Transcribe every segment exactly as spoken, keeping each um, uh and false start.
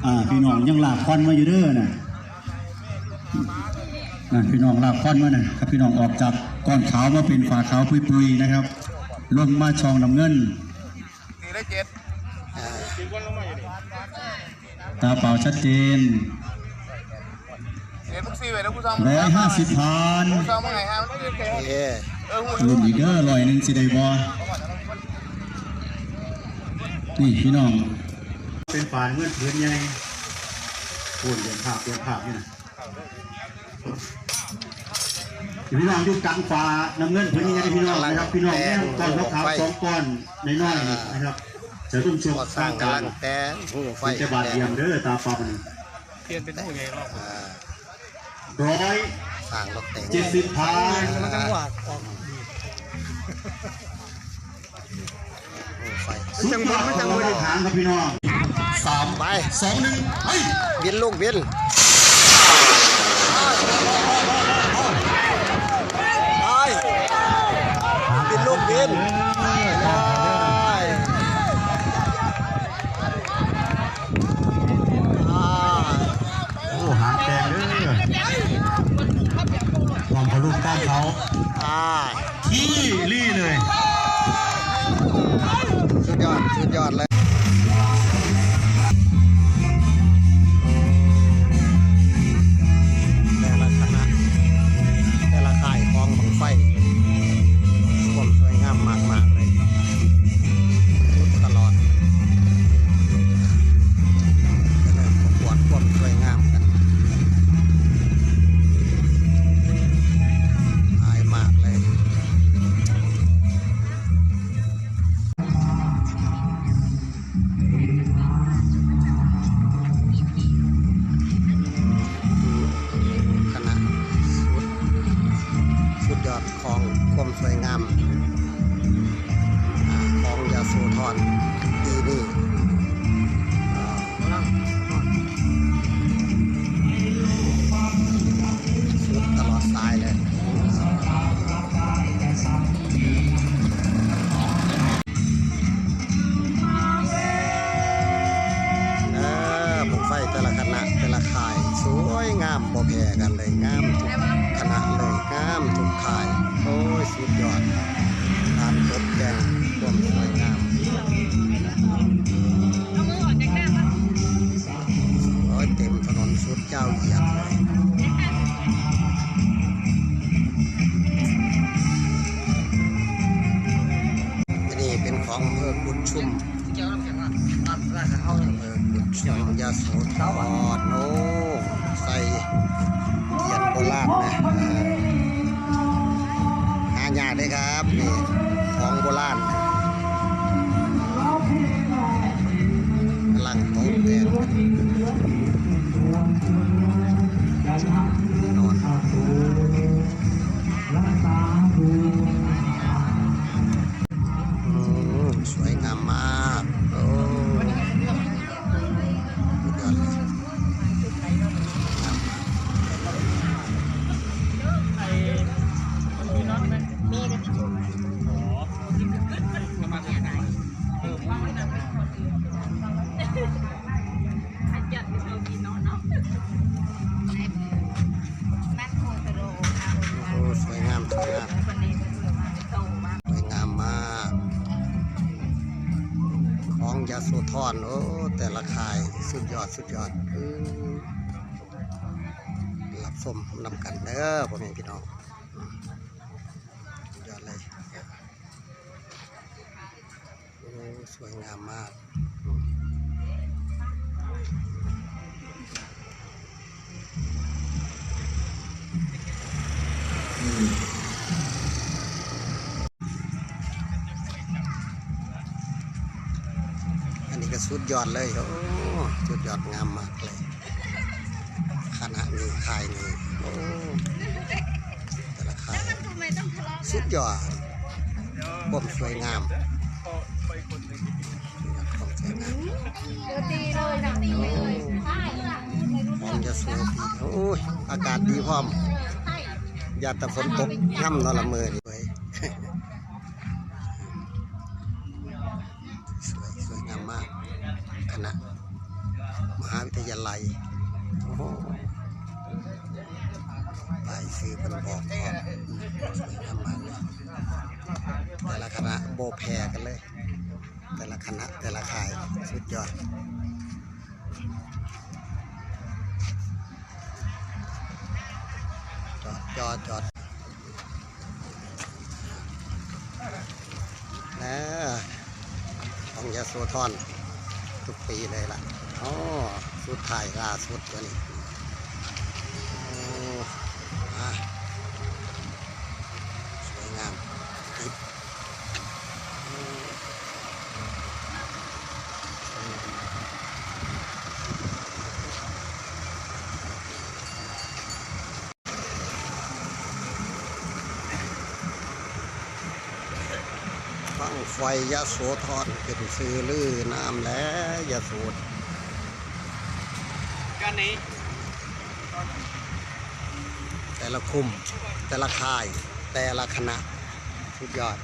อ่า พี่น้องยังลากควันมาอยู่เด้อนะ นั่นพี่น้องลากควันมานะครับ พี่น้องออกจากก้อนขาวมาเป็นฝาขาวปุยๆนะครับ ลงมาช่องน้ำเงิน สี่ได้เจ็ด ตาเปล่าชัดเจน เดี๋ยวพวกสี่ไว้แล้วกูสั่ง ร้อยห้าสิบผ่าน กูสั่งมาไงฮะมันเกิน เย้ เออ รุ่นอีกเด้อ ร้อยหนึ่งสิได้บ่ นี่พี่น้อง เป็นป่านเงินเถือนใหญ่ โอนเดือนภาพเดือนภาพนี่นะ พี่น้องอยู่กลางฟ้าน้ำเงินเพิ่นยังไงพี่น้องนะครับ พี่น้องแม่ก้อนขาวๆสองก้อนน้อยๆนี่นะครับ จะร่วมช่วง ก่อสร้าง กลาง กำลังแต่งหัวไฟ เป็นจะบาดเยี่ยมเด้อ ตาปลามัน เปลี่ยนเป็นผู้ใหญ่รอบ อ่า ร้อย สร้างรถแต่ง เจ็ดสิบผ่าน มันจังหวะออกดี หัวไฟ สุดยอด มันจังหวะ ทางครับพี่น้อง สาม ไป สอง หนึ่ง ไป บินลูกบิน ไป บินลูกบิน ไป อ่า โอ้ หางแดงเด้อ ความทะลุต้านเขา อ่า ขี้ลี่เลย สุดยอด สุดยอดเลย แต่ละคณะ แต่ละค่ายของบั้งไฟ ความสวยงามมากๆเลย สุดตลอด ก็เลยประกวดความสวยงามกัน อายมากเลย คณะสุด สุดยอดของความสวยงาม อ่า ของยโสธรปีนี้ อ่า สุดตลอดสายเลย เออ บั้งไฟแต่ละคณะ แต่ละค่าย สวยงามบ่แพ้กันเลย งามทุกคณะเลย งามทุกค่าย โอ้ย สุดยอด การตกแต่ง ความสวยงาม โอ้ย เต็มถนนสุดยาวเหยียดเลย อันนี้เป็นของอำเภอกุดชุม อำเภอกุดชุม ยโสธร โอ้ ใส่เทียนโบราณนะ หายากเด้อครับ นี่ ของโบราณ กำลังตกแต่งนอน อืม สวยงามมาก โอ้ สุดยอดเลย งามมาก โอ้ สวยงาม สวยงาม สวยงามมาก ของยโสธร โอ้ แต่ละค่าย สุดยอด สุดยอด อืม รับชมนำกันเด้อ พ่อแม่พี่น้อง สุดยอดเลย โอ้ สวยงามมาก อันนี้ก็สุดยอดเลย โอ้ สุดยอดงามมากเลย คณะนี้ค่ายนี้ โอ้ แต่ละค่าย สุดยอด ความสวยงาม ความสวยงาม ของยโสธร โอ้ย อากาศดีพร้อม ย่านแต่ฝนตกนำเนาะละมื้อนี้ สวย สวยงามมาก คณะ มหาวิทยาลัย โอ้โห ป้ายชื่อเพิ่นบอกพร้อม อืม สวยงามมากเลย แต่ละคณะบ่แพ้กันเลย แต่ละคณะ แต่ละค่าย สุดยอด จอด จอด จอด นะ ของยโสธร ทุกปีเลยล่ะ อ๋อ สุดท้ายล่าสุดตัวนี้ โอ้ อ่ะ สวยงาม ติด บั้งไฟยโสธร เป็นชื่อลือนามแลยโสธร กันนี้ แต่ละคุ้ม แต่ละค่าย แต่ละคณะ สุดยอด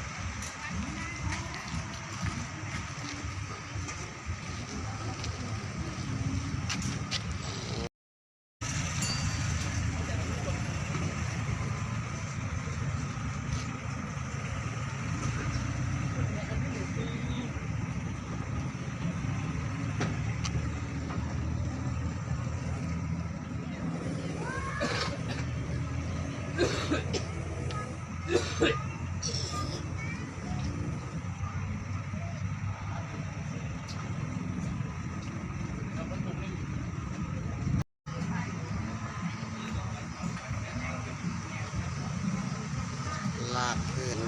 ลากพื้น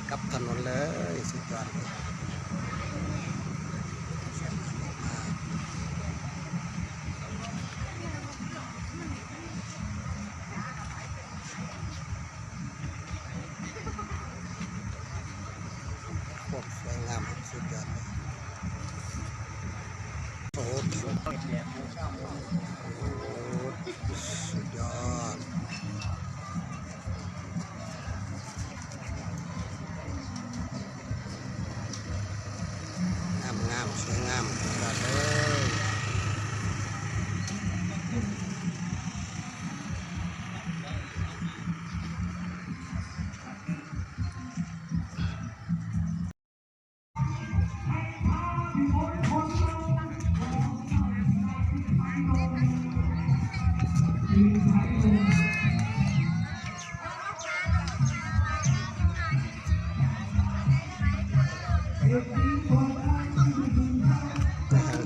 กับถนนเลย สุดยอดเลย ความสวยงามสุดยอดเลย โอ้โห สุดยอด งามงาม สวยงาม สุดยอดเลย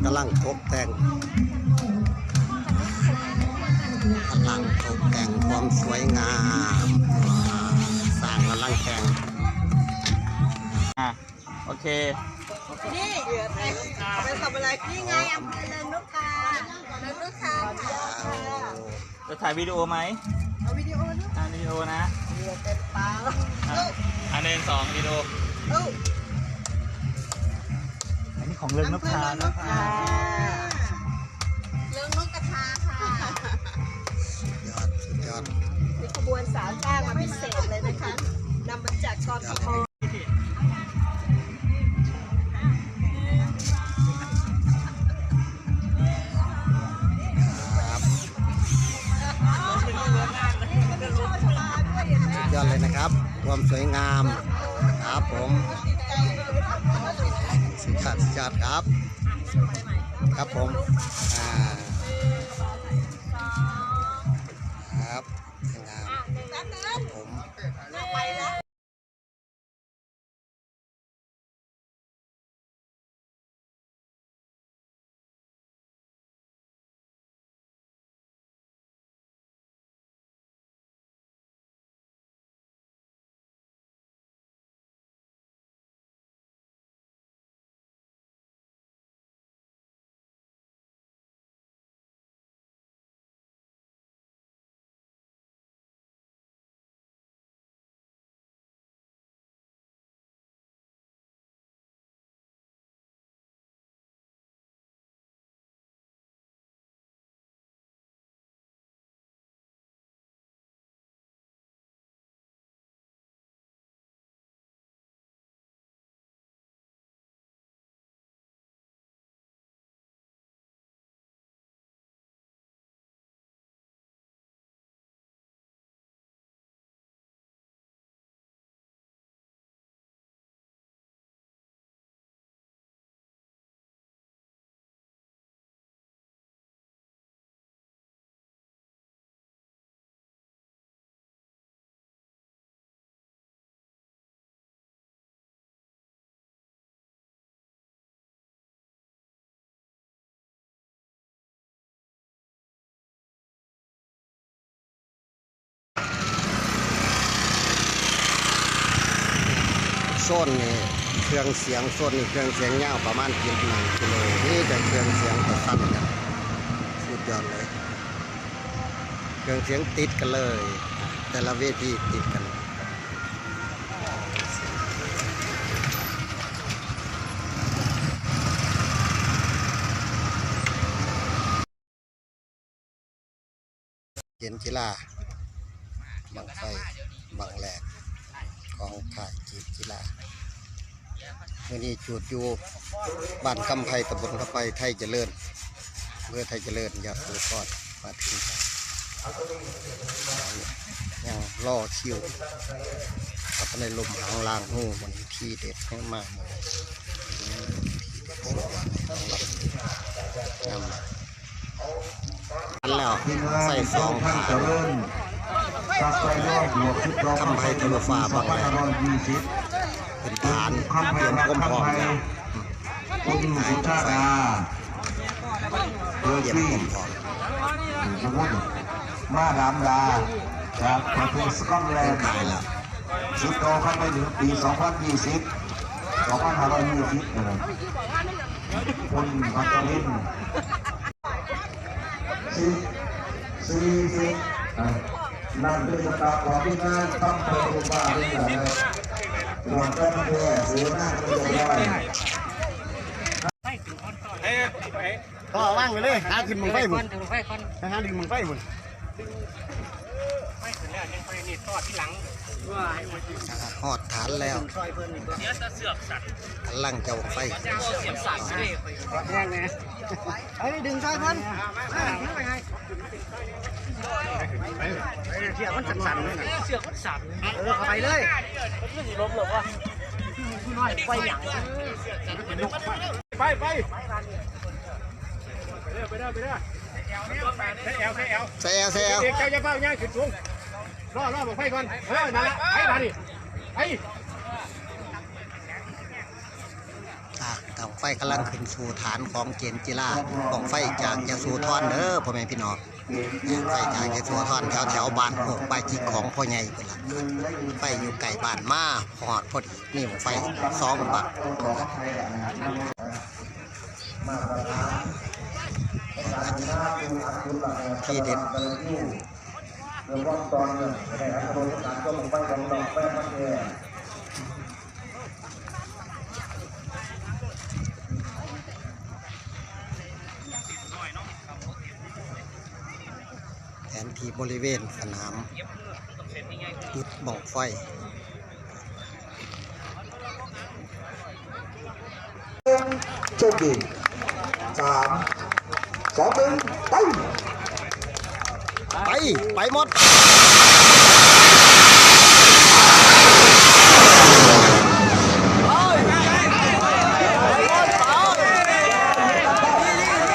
กำลังตกแต่ง กำลังตกแต่งความสวยงาม สร้างกำลังแข่ง อ่ะ โอเค นี่ เอาไปทำอะไร นี่ไง อำเภอเริงนกทา เริงนกทาค่ะ จะถ่ายวิดีโอไหม เอาวิดีโอลูก อ่ะ วิดีโอนะ เรือเต็มปาก อ่ะ อันหนึ่งสอง วิดีโอ ลูก อันนี้ของเริงนกทา อำเภอเริงนกทา เริงนกกระทาค่ะ สุดยอด สุดยอด มีขบวนสาวเก้ามาพิเศษเลยนะคะ นำมาจาก กทม ครับ สุดยอดเลยนะครับ ความสวยงาม ครับผม สุดยอด สุดยอดครับ ครับผม อ่า ครับ สวยงาม ครับผม โซนนี่เครื่องเสียง โซนนี่เครื่องเสียงยาวประมาณเจ็ดหนึ่งกิโล นี่แต่เครื่องเสียงประชันกัน สุดยอดเลย เครื่องเสียงติดกันเลย แต่ละเวทีติดกัน เกณฑ์กีฬา บั้งไฟ บั้งแรก ของค่ายเกณฑ์กีฬา มื้อนี้จุดอยู่บ้านคำไพ ตำบลคำไพ ไทยเจริญ อำเภอไทยเจริญ ยโสธร มาถึง ยังรอคิว กับในลมหางลางหู มันทีเด็ดให้มากเลย ทีเด็ดให้มากเลย นำมา ทันแล้ว ใส่สองขา ทำให้ทะลุฟ้าบังแดด เป็นฐาน เตรียมความพร้อมแล้ว คุณสุชาดา เตรียมความพร้อม มาดามดา จากประเทศสกอตแลนด์ ถ่ายแล้ว สิบโตเข้าไปถึงปี สองพันยี่สิบ สองพันห้าร้อยยี่สิบ นะครับคุณพัชรินทร์ สี่ สี่ สิบ อ่ะ นั่นเป็นสตาฟของที่งานทำโปรโมทบ้านด้วยกันนะครับ รวมกันแค่เสียหน้าก็เรียบร้อย ก็ว่างไปเลย หาขึ้นบังไฟหมด หาดึงบังไฟหมด หอดฐานแล้ว กำลังจะบังไฟ แน่นนะ ไอ้ดึงซอยเพิ่นเสียมันสั่นๆเลยนะ เสือกมันสั่น เออเข้าไปเลย มันไม่ดีล้มหรอกวะ ไปอย่าง ไปไปไปเด้อไปเด้อไปเด้อใส่แอลใส่แอล ใส่แอลใส่แอล เด็กเจ้าอย่าเฝ้าย่างขึ้นสูงรอรอบังไฟก่อนเออนั่นละไปมาดิไป อ่ะบังไฟกำลังขึ้นสู่ฐานของเกณฑ์กีฬา บังไฟจากยโสธรเด้อพ่อแม่พี่น้อง บังไฟจากยโสธรแถวแถวบ้านโคกปลายจิกของพ่อใหญ่เพิ่นล่ะ บังไฟอยู่ใกล้บ้านมาฮอดพอดี นี่บังไฟสองบัก ทีเด็ด แผนที่บริเวณสนามจุดบั้งไฟ โชคดี สาม สอง หนึ่ง ไป ไป ไปหมด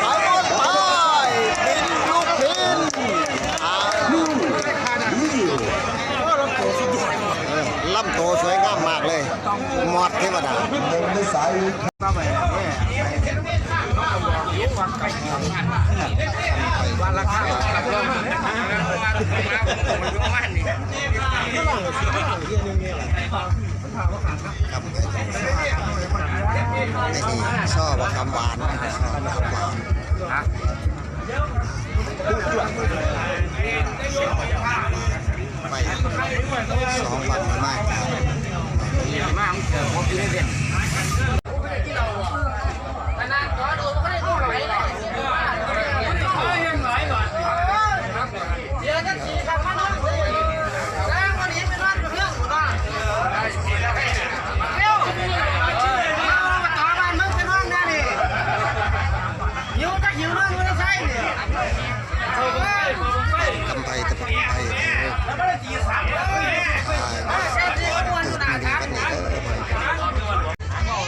ไปหมด ไป บินลูกบิน อ่า เออ ลำโตสวยงามมากเลย มอดเทวดา หนึ่งในสาย ครับ ไอ้นี่ ช่อบักขามหวาน ช่อบักขามหวาน ไป สองฝั่งมันมาก หิวก็หิวนอนไม่ได้ใช่เนี่ย กำไพตะบนไพเด้อ อ่า ตื่นดีวันนี้เด้อ อาจารย์สร้างพักผ่อนรอ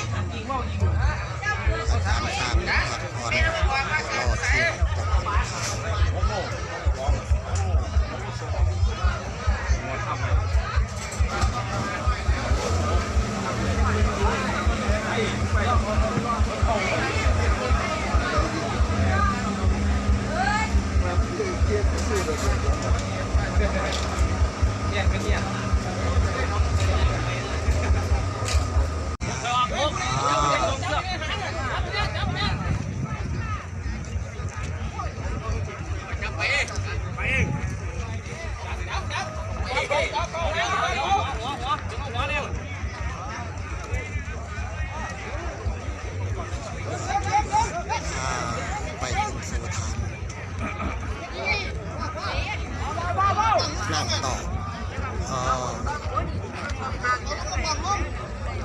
เที่ยง เ ต่อ อ๋อ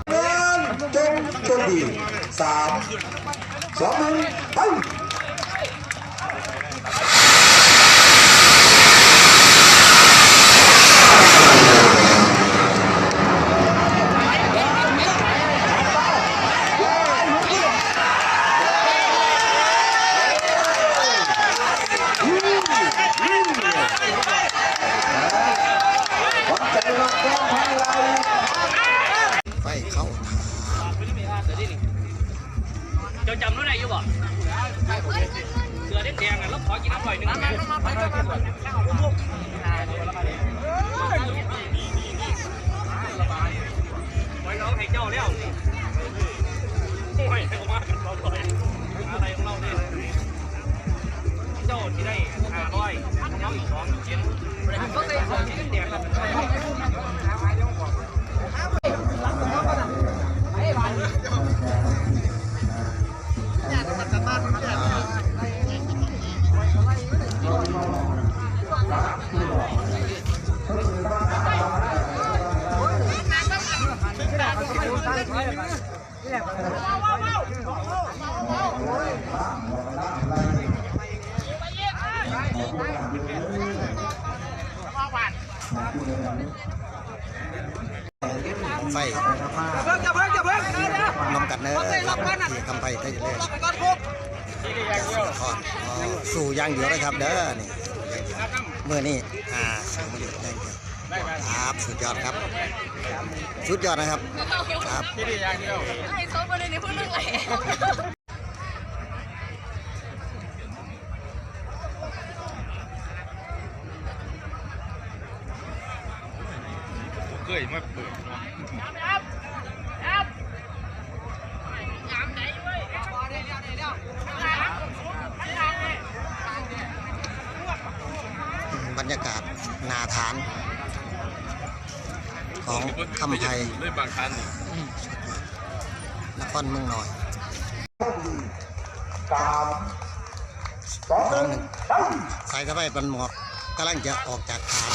เงินจงโชคดี สาม สอง หนึ่ง ไป ไฟเข้าทาง เจ้าจำรู้ได้อยู่บ่ เสือแดงๆน่ะ เราขอกินน้ำหน่อยหนึ่ง ไว้น้องให้เจ้าแล้ว โอ้ย ให้เขาว่ากันต่อไป อะไรของเราเนี่ย เจ้าที่ได้ห้าร้อย น้องอีกสองเจ็ด ไฟ น้ำกันเนอะครับ ที่คำไพไทยเลย อ๋อ สู้อย่างเดียวนะครับเด้อ นี่ เมื่อนี้ อ่า สู้มาอยู่อย่างเดียว ครับ สุดยอดครับ สุดยอดนะครับ ครับ ไอ้โซ่คนนี้พูดเรื่องอะไร เคยมาเปิด บรรยากาศหน้าฐาน ของคำไพ เลยบางครั้งนี่ นครเมืองน้อย สาม สอง หนึ่ง สายสะพายปันหมอกกำลังจะออกจากฐาน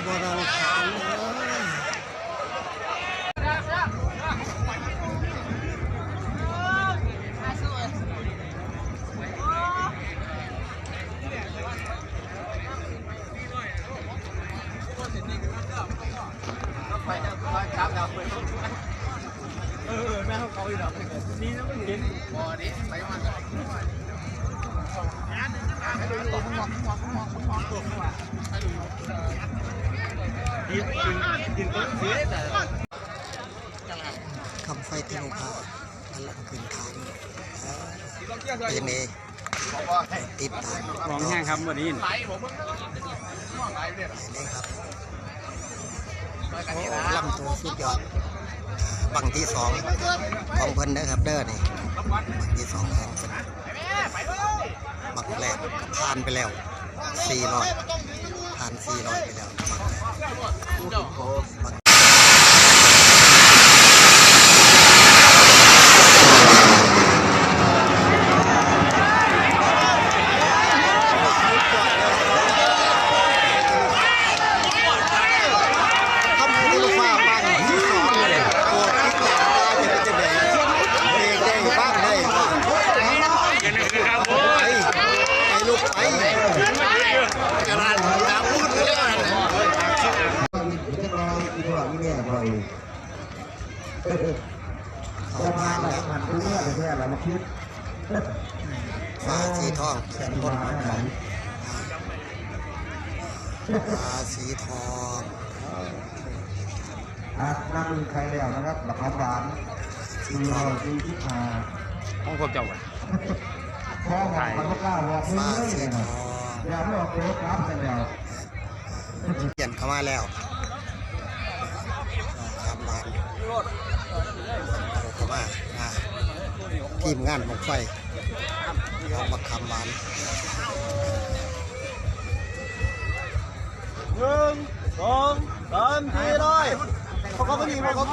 บ่ต้องถามเลย คำไฟธนูพากำลังขึ้นฐาน เออ เป็นเอง ติดตาม ร้องแห้งครับวันนี้ นี่ครับ โอ้ ลำตัวสุดยอด บั้งที่สองของเพิ่นเด้อครับเด้อ นี่ บั้งที่สองของเพิ่น บั้งแรกผ่านไปแล้ว สี่ร้อย ผ่าน สี่ร้อย ไปแล้ว บั้งแรก บั้ง ทำให้ลูกฟ้าปังที่สองเลย โอ้ คิดหนักได้จะเป็นจังได๋ เบรกได้ บ้างได้ ไป ไปลูกไป เข้ามาแล้ว ฟ้าสีทอง แขนบนของเขา ฟ้าสีทอง อ่ะ น้ำมีใครแล้วนะครับ บักขามหวาน สีทอง สี่ร้อยสี่สิบห้า ของพวกเจ้าอะ ฟ้าสีทอง อย่าไม่ออกตัวครับเสร็จแล้ว เปลี่ยนเข้ามาแล้ว คำหวาน เข้ามา อ่า ทีมงานบั้งไฟ ของบักคำหวาน หนึ่ง สอง สาม สี่ ร้อย พวกเขาก็มีพวกเขา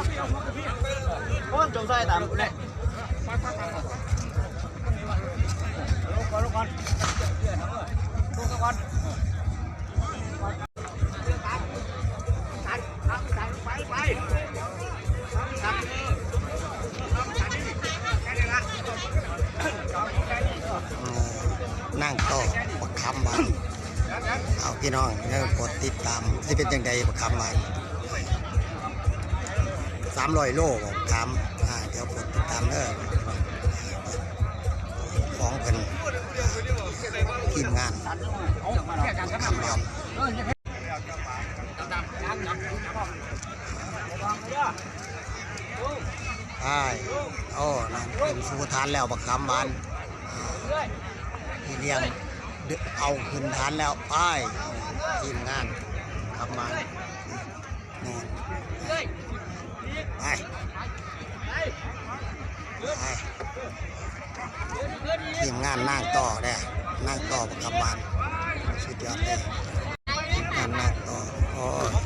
เพราะว่าจงใส่ตามกูเนี่ย นั่งต่อบักคำหวาน เอาพี่น้องเด้อกดติดตาม สิเป็นจั่งใดบักคำหวาน สามร้อยโลบอกถาม อ่า เดี๋ยวกดติดตามเด้อ ของเพิ่น ทีมงาน บักคำหวาน ไป โอ้ นั่นขึ้นสู่ฐานแล้วบักคำหวาน อ่า พี่เลี้ยงเอาขึ้นฐานแล้ว ไป ทีมงานคำหวาน นู่น ไป ไป ทีมงานนั่งต่อเด้อ นั่งต่อบักคำหวาน สุดยอดเลย ทีมงานนั่งต่อ โอ้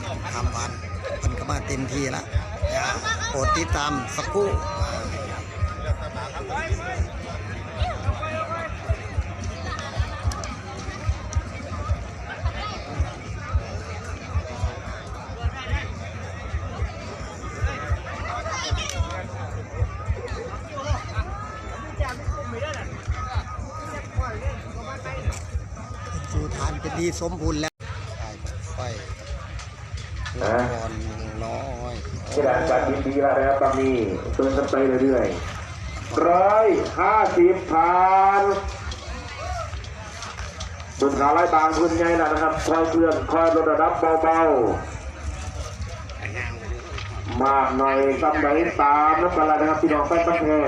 บักคำหวาน เพิ่นก็มาเต็มที่ละ อย่า โปรดติดตามสักครู่ สู่ฐานเป็นที่สมบูรณ์แล้ว ไป ไป นะ ก่อนน้อย แสดงความยินดีแล้วนะครับตอนนี้เดินกันไปเรื่อยๆร้อยห้าสิบผ่านบนขาไล่บางพื้นใหญ่แล้วนะครับ คอยเคลื่อนคอยลดระดับเบาๆ มากหน่อยซ้ำไหนตามน้ำกันแล้วนะครับพี่น้องแฟนพันธุ์แท้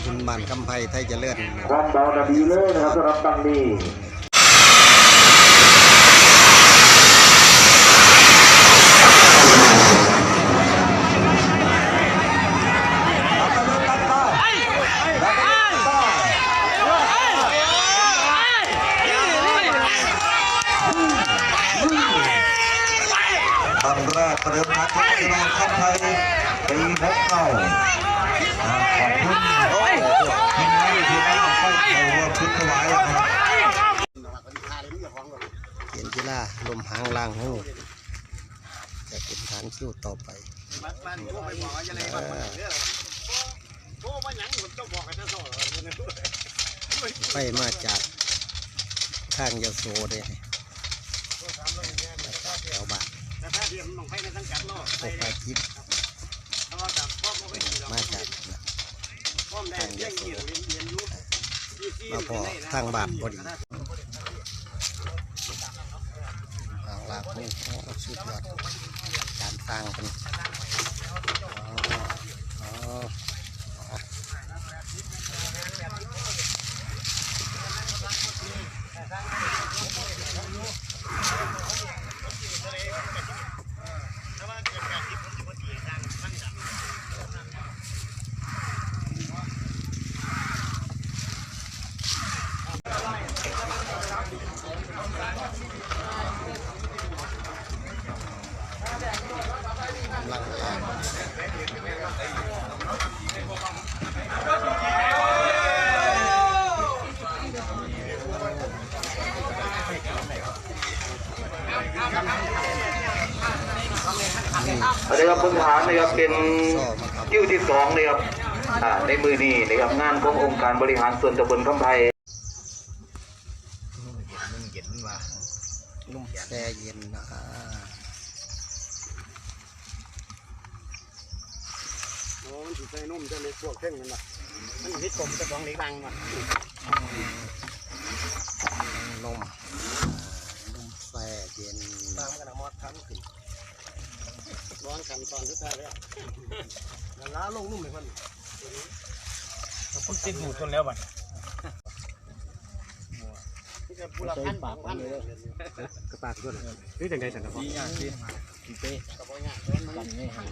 คุณบ้านคำไพไทยเจริญ ความเบาน่ะดีเลยนะครับสำหรับตังนี้ ครั้งแรกประเดิมพักที่นองคัดไทยปีหกเก้าขอบคุณทีมงานทีมงานของไทยร่วมชุดถวายนะครับ เขียนกีฬาลมหางล่างหู จะเป็นฐานคิวต่อไป ไปมาจากทางยโสเด้มาจากแถวบ้านโคกปาจิตมาจากทางยโสมาพอทางบ้านพอดี หางลากนี่โอ้สุดยอดการตั้งเป็นอ๋ออ๋อ อันนี้ครับพื้นฐานนะครับเป็นคิวที่สองนะครับอ่าในมือนี้นะครับงานขององค์การบริหารส่วนตำบลคำไพ นุ่มเย็นว่ะนุ่มแช่เย็นนะ โอ้มันสิใส่นมจะเล็กพวกเท่งนั่นน่ะมันเฮ็ดกลมจะของเล็กดังว่ะ นมนมแช่เย็น ตามกันนะมอดคันขึ้นร้อนคันตอนสุดท้ายแล้ว ล้าลงนุ่มเลยมัน มันติดหูทนแล้วบัด ใส่ปากมันเลย กระปากด้วยนี่จังไดสันนะพ่อ นี่ยากสิ สิเป้ กระบอกยากแล้วมัน นี่หัน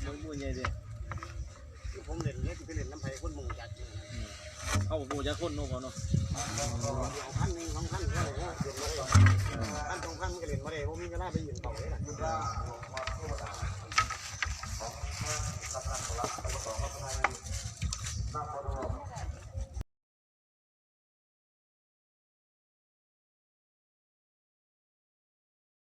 มันบุญใหญ่ดิผมเล่นเล่นไปเล่นน้ำไผ่คนหมู่จัด เข้าปูจะคนนกเขาเนาะ เอาพันหนึ่งสองพันเท่าไหร่ก็เล่นมาได้ พันสองพัน ลาไปยืนเขาเลยนะ